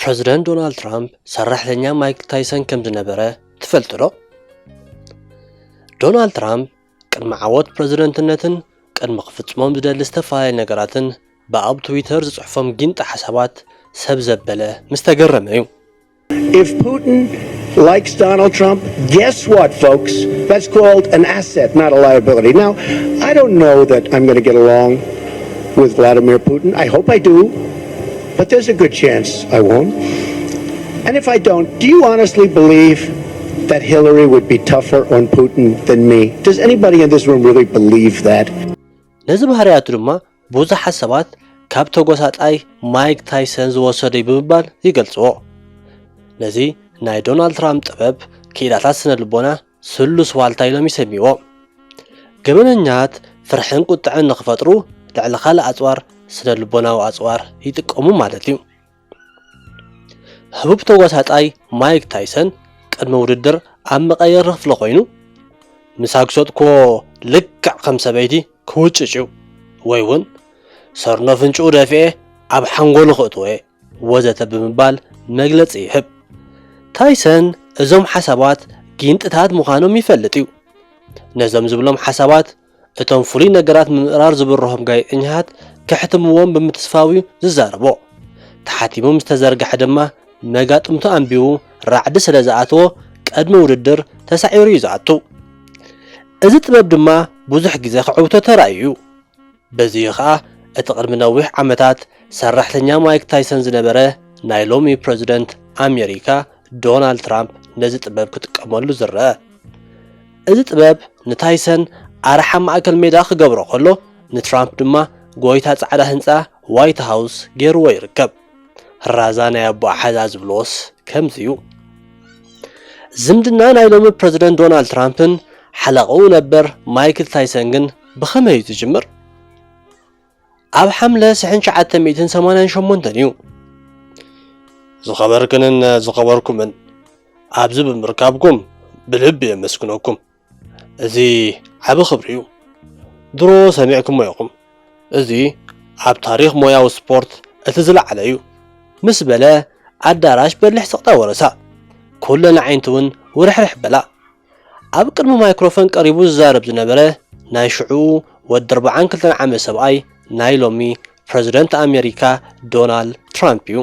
ፕረዚደንት ዶናልድ ትራምፕ ሰራሕተኛ ማይክ ታይሰን ከም ዝነበረ ትፈልጡ ዶ? ዶናልድ ትራምፕ ቅድሚ ዓወት ፕረዚደንትነትን ቅድሚ ክፍጽሞም ዝደሊ ዝተፈላለዩ ነገራትን ብኣብ ትዊተር ዝጽሕፎም ጊንጢ ሓሳባት ሰብ ዘበለ ምስ ተገረመ እዩ። If Putin likes Donald Trump, guess what, folks? That's called an asset, not a liability. Now, I don't know that I'm going to get along with Vladimir Putin. I hope I do, but there's a good chance I won't. And if I don't, do you honestly believe that Hillary would be tougher on Putin than me? Does anybody in this room really believe that? ነዚ ባህርያቱ ድማ ብዙሓት ሰባት ካብ ተጎሳጣይ ማይክ ታይሰን ዝወሰደ እዩ ብምባል ይገልጽዎ። ነዚ ናይ ዶናልድ ትራምፕ ጥበብ ክኢላታት ስነ ልቦና ስሉስ ዋልታ ኢሎም ይሰምይዎ። ገበነኛት ፍርሕን ቁጥዐን ንኽፈጥሩ ልዕሊ ካልእ ኣጽዋር ስነ ልቦናዊ ኣጽዋር ይጥቀሙ ማለት እዩ። ህቡብ ተጓሳጣይ ማይክ ታይሰን ቅድሚ ውድድር ኣብ መቐየሪ ክፍሊ ኮይኑ፣ "ምሳክ ሸጥኮ ልክዕ ከም ሰበይቲ ክውጭጭ እዩ፣ ወይ እውን ሰርኖ ፍንጭኡ ደፊኤ ኣብ ሓንጎሉ ክእትዎ እየ" ወዘተ ብምባል መግለጺ ይህብ። ታይሰን እዞም ሓሳባት ጊንጥታት ምዃኖም ይፈልጥ እዩ። ነዞም ዝብሎም ሓሳባት እቶም ፍሉይ ነገራት ምምእራር ዝብርሆም ጋዜጠኛታት ከሕትምዎም ብምትስፋው እዩ ዝዛረቦ። ተሓቲሙ ምስ ተዘርግሐ ድማ መጋጥምቱ ኣንቢቡ ራዕዲ ስለ ዝኣተዎ ቅድሚ ውድድር ተሳዒሩ እዩ ዝኣቱ። እዚ ጥበብ ድማ ብዙሕ ግዜ ክዕውቶ ተራእዩ እዩ። በዚ እዩ ኸኣ እቲ ቅድሚ ነዊሕ ዓመታት ሰራሕተኛ ማይክ ታይሰን ዝነበረ ናይ ሎሚ ፕረዚደንት ኣሜሪካ ዶናልድ ትራምፕ ነዚ ጥበብ ክጥቀመሉ ዝረአ። እዚ ጥበብ ንታይሰን ኣርሓ ማእከል ሜዳ ክገብሮ ከሎ፣ ንትራምፕ ድማ ጎይታ ጻዕዳ ህንጻ ዋይት ሃውስ ገይርዎ ይርከብ። ራዛ ናይ ኣቦኣ ሓዛ ዝብልዎስ ከምዚ እዩ። ዝምድና ናይ ሎሚ ፕረዚደንት ዶናልድ ትራምፕን ሓለቓኡ ነበር ማይክል ታይሰን ግን ብኸመይ እዩ ዝጅምር? ኣብ ሓምለ ሽሕን ትሽዓተ ሚእትን ሰማንያን ሸሞንተን እዩ። ዝኸበርክንን ዝኸበርኩምን፣ ኣብዚ ብምርካብኩም ብልቢ የመስግነኩም። እዚ ዓቢ ክብሪ እዩ። ድሮ ሰሚዕኩሞ ኢኹም። እዚ ኣብ ታሪኽ ሞያዊ ስፖርት እቲ ዝለዓለ እዩ ምስ በለ፣ ኣዳራሽ በሊሕ ስቕታ ወረሳ። ኩለን ኣዒንቲ እውን ውርሕርሕ በላ። ኣብ ቅድሚ ማይክሮፎን ቀሪቡ ዝዛረብ ዝነበረ ናይ ሽዑ ወዲ ኣርብዓን ክልተን ዓመት ሰብኣይ ናይ ሎሚ ፕረዚደንት ኣሜሪካ ዶናልድ ትራምፕ እዩ።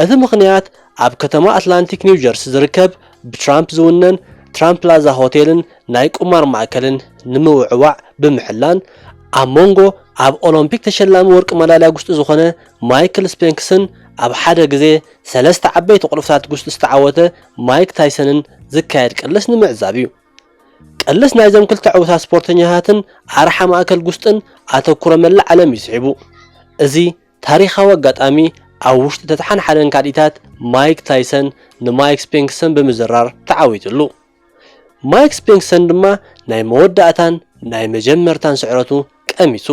እቲ ምኽንያት ኣብ ከተማ ኣትላንቲክ ኒው ጀርሲ ዝርከብ ብትራምፕ ዝውነን ትራምፕ ፕላዛ ሆቴልን ናይ ቁማር ማእከልን ንምውዕዋዕ ብምሕላን ኣብ መንጎ ኣብ ኦሎምፒክ ተሸላሚ ወርቂ መዳልያ ጉስጢ ዝኾነ ማይክል ስፔንክስን ኣብ ሓደ ግዜ ሰለስተ ዓበይቲ ቁልፍታት ጉስጢ ዝተዓወተ ማይክ ታይሰንን ዝካየድ ቅልስ ንምዕዛብ እዩ። ቅልስ ናይዞም ክልተ ዕዉታት ስፖርተኛታትን ኣርሓ ማእከል ጉስጥን ኣተኩሮ መላእ ዓለም እዩ ስሒቡ። እዚ ታሪኻዊ ኣጋጣሚ ኣብ ውሽጢ ተተሓንሓደን ካልኢታት ማይክ ታይሰን ንማይክ ስፔንክሰን ብምዝራር ተዓዊትሉ። ማይክ ስፔንክሰን ድማ ናይ መወዳእታን ናይ መጀመርታን ስዕረቱ ቀሚሱ።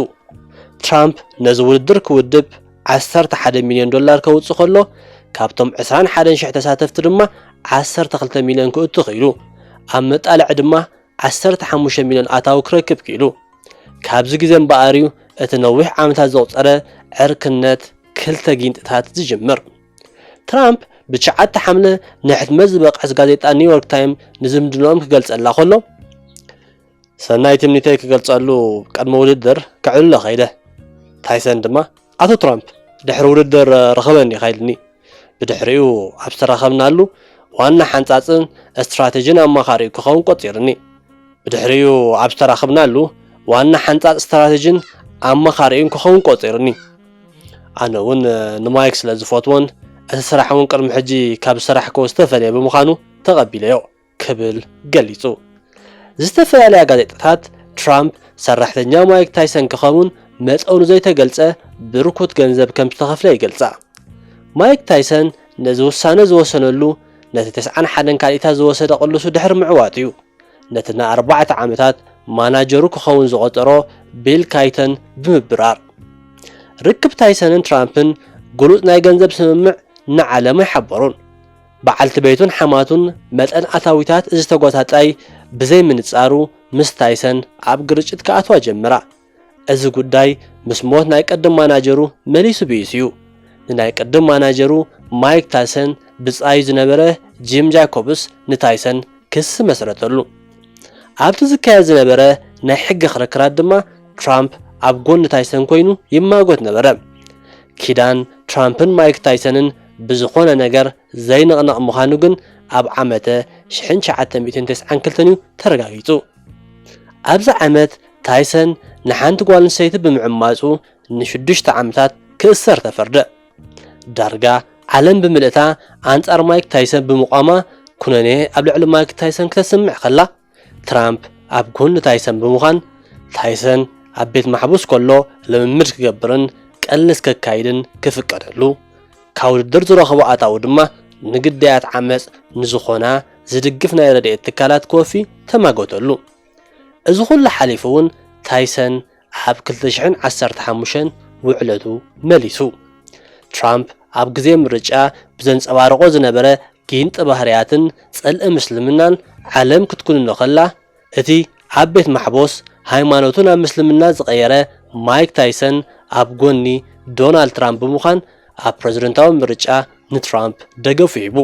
ትራምፕ ነዚ ውድድር ክውድብ ዓሰርተ ሓደ ሚልዮን ዶላር ከውጽእ ከሎ፣ ካብቶም ዕስራን ሓደን ሽሕ ተሳተፍቲ ድማ ዓሰርተ ክልተ ሚልዮን ክእቱ ክኢሉ። ኣብ መጣልዒ ድማ ዓሰርተ ሓሙሽተ ሚልዮን ኣታዊ ክረክብ ክኢሉ። ካብዚ ግዜ እምበኣር እዩ እቲ ነዊሕ ዓመታት ዘቑጸረ ዕርክነት ክልተ ጊንጥታት ዝጅምር። ትራምፕ ብትሽዓተ ሓምለ ንሕትመት ዝበቕዐስ ጋዜጣ ኒውዮርክ ታይም ንዝምድንኦም ክገልጸላ ከሎ፣ ሰናይ ትምኒተይ ክገልጸሉ ቅድሚ ውድድር ከዕልሎ ከይደ። ታይሰን ድማ፣ "ኣቶ ትራምፕ፣ ድሕሪ ውድድር ርኸበኒ" ኢኻ ኢልኒ። ብድሕሪኡ ኣብ ዝተራኸብናሉ ዋና ሓንጻጽን ስትራተጂን ኣማኻሪኡ ክኸውን ቆጺርኒ። ብድሕሪኡ ኣብ ዝተራኸብናሉ ዋና ሓንጻጽ ስትራተጂን ኣማኻሪኡን ክኸውን ቆጺርኒ። ኣነ እውን ንማይክ ስለ ዝፈትዎን እቲ ስራሕ እውን ቅድሚ ሕጂ ካብ ዝሰራሕክዎ ዝተፈልየ ብምዃኑ ተቐቢለዮ ክብል ገሊጹ። ዝተፈላለያ ጋዜጣታት ትራምፕ ሰራሕተኛ ማይክ ታይሰን ክኸውን መጠኑ ዘይተገልጸ ብርኩት ገንዘብ ከም ዝተኸፍለ ይገልጻ። ማይክ ታይሰን ነዚ ውሳነ ዝወሰነሉ ነቲ ተስዓን ሓደን ካልኢታት ዝወሰደ ቅልሱ ድሕሪ ምዕዋት እዩ። ነቲ ንኣርባዕተ ዓመታት ማናጀሩ ክኸውን ዝቖጸሮ ቢል ካይተን ብምብራር። ርክብ ታይሰንን ትራምፕን ግሉጽ ናይ ገንዘብ ስምምዕ ንዓለም ኣይሓበሩን። በዓልቲ ቤቱን ሓማቱን መጠን ኣታዊታት እዚ ተጓሳጣይ ብዘይምንጻሩ ምስ ታይሰን ኣብ ግርጭት ክኣትዋ ጀመራ። እዚ ጉዳይ ምስ ሞት ናይ ቅድም ማናጀሩ መሊሱ ብኢሱ እዩ። ንናይ ቅድም ማናጀሩ ማይክ ታይሰን ብጻዩ ዝነበረ ጂም ጃኮብስ ንታይሰን ክሲ መስረተሉ። ኣብቲ ዝካየድ ዝነበረ ናይ ሕጊ ክርክራት ድማ ትራምፕ ኣብ ጎኒ ታይሰን ኮይኑ ይማጎት ነበረ። ኪዳን ትራምፕን ማይክ ታይሰንን ብዝኾነ ነገር ዘይንቕነቕ ምዃኑ ግን ኣብ ዓመተ ሽሕን ትሽዓተ ሚእትን ተስዓን ክልተን እዩ ተረጋጊጹ። ኣብዚ ዓመት ታይሰን ንሓንቲ ጓል ኣንስተይቲ ብምዕማጹ ንሽዱሽተ ዓመታት ክእሰር ተፈርደ። ዳርጋ ዓለም ብምልእታ ኣንጻር ማይክ ታይሰን ብምቋማ ኩነኔ ኣብ ልዕሊ ማይክ ታይሰን ክተስምዕ ከላ፣ ትራምፕ ኣብ ጎኒ ታይሰን ብምዃን ታይሰን ኣብ ቤት ማሕቡስ ከሎ ልምምድ ክገብርን ቀልስ ከካይድን ክፍቀደሉ፣ ካብ ውድድር ዝረኸቦ ኣታዊ ድማ ንግዳያት ዓመጽ ንዝኾና ዝድግፍ ናይ ረድኤት ትካላት ክወፊ ተማጎተሉ። እዚ ኩሉ ሓሊፉ እውን ታይሰን ኣብ ክልተ ሽሕን ዓሰርተ ሓሙሽተን ውዕለቱ መሊሱ። ትራምፕ ኣብ ግዜ ምርጫ ብዘንጸባርቖ ዝነበረ ጊንጢ ባህርያትን ጸልኢ ምስልምናን ዓለም ክትኩንኖ ከላ፣ እቲ ኣብ ቤት ማሕቦስ ሃይማኖቱ ናብ ምስልምና ዝቐየረ ማይክ ታይሰን ኣብ ጎኒ ዶናልድ ትራምፕ ብምዃን ኣብ ፕረዚደንታዊ ምርጫ ንትራምፕ ደገፉ ሂቡ።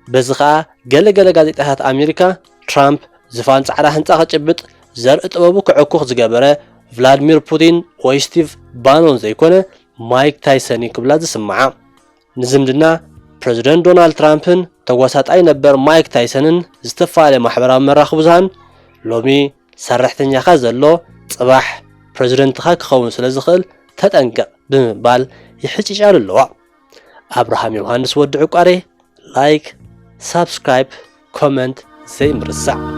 በዚ ኸኣ ገለ ገለ ጋዜጣታት ኣሜሪካ ትራምፕ ዝፋን ጻዕዳ ህንጻ ክጭብጥ ዘርኢ ጥበቡ ክዕኩኽ ዝገበረ ቭላድሚር ፑቲን ወይ ስቲቭ ባኖን ዘይኮነ ማይክ ታይሰን እዩ ክብላ ዝስምዓ። ንዝምድና ፕረዚደንት ዶናልድ ትራምፕን ተጓሳጣይ ነበር ማይክ ታይሰንን ዝተፈላለየ ማሕበራዊ መራኸቢ ብዙሃን ሎሚ ሰራሕተኛኻ ዘሎ ጽባሕ ፕረዚደንትኻ ክኸውን ስለ ዝኽእል ተጠንቀቕ ብምባል ይሕጭጫሉ ኣለዋ። ኣብርሃም ዮሃንስ ወዲ ዕቋሬ ላይክ፣ ሳብስክራይብ፣ ኮመንት ዘይምርሳዕ።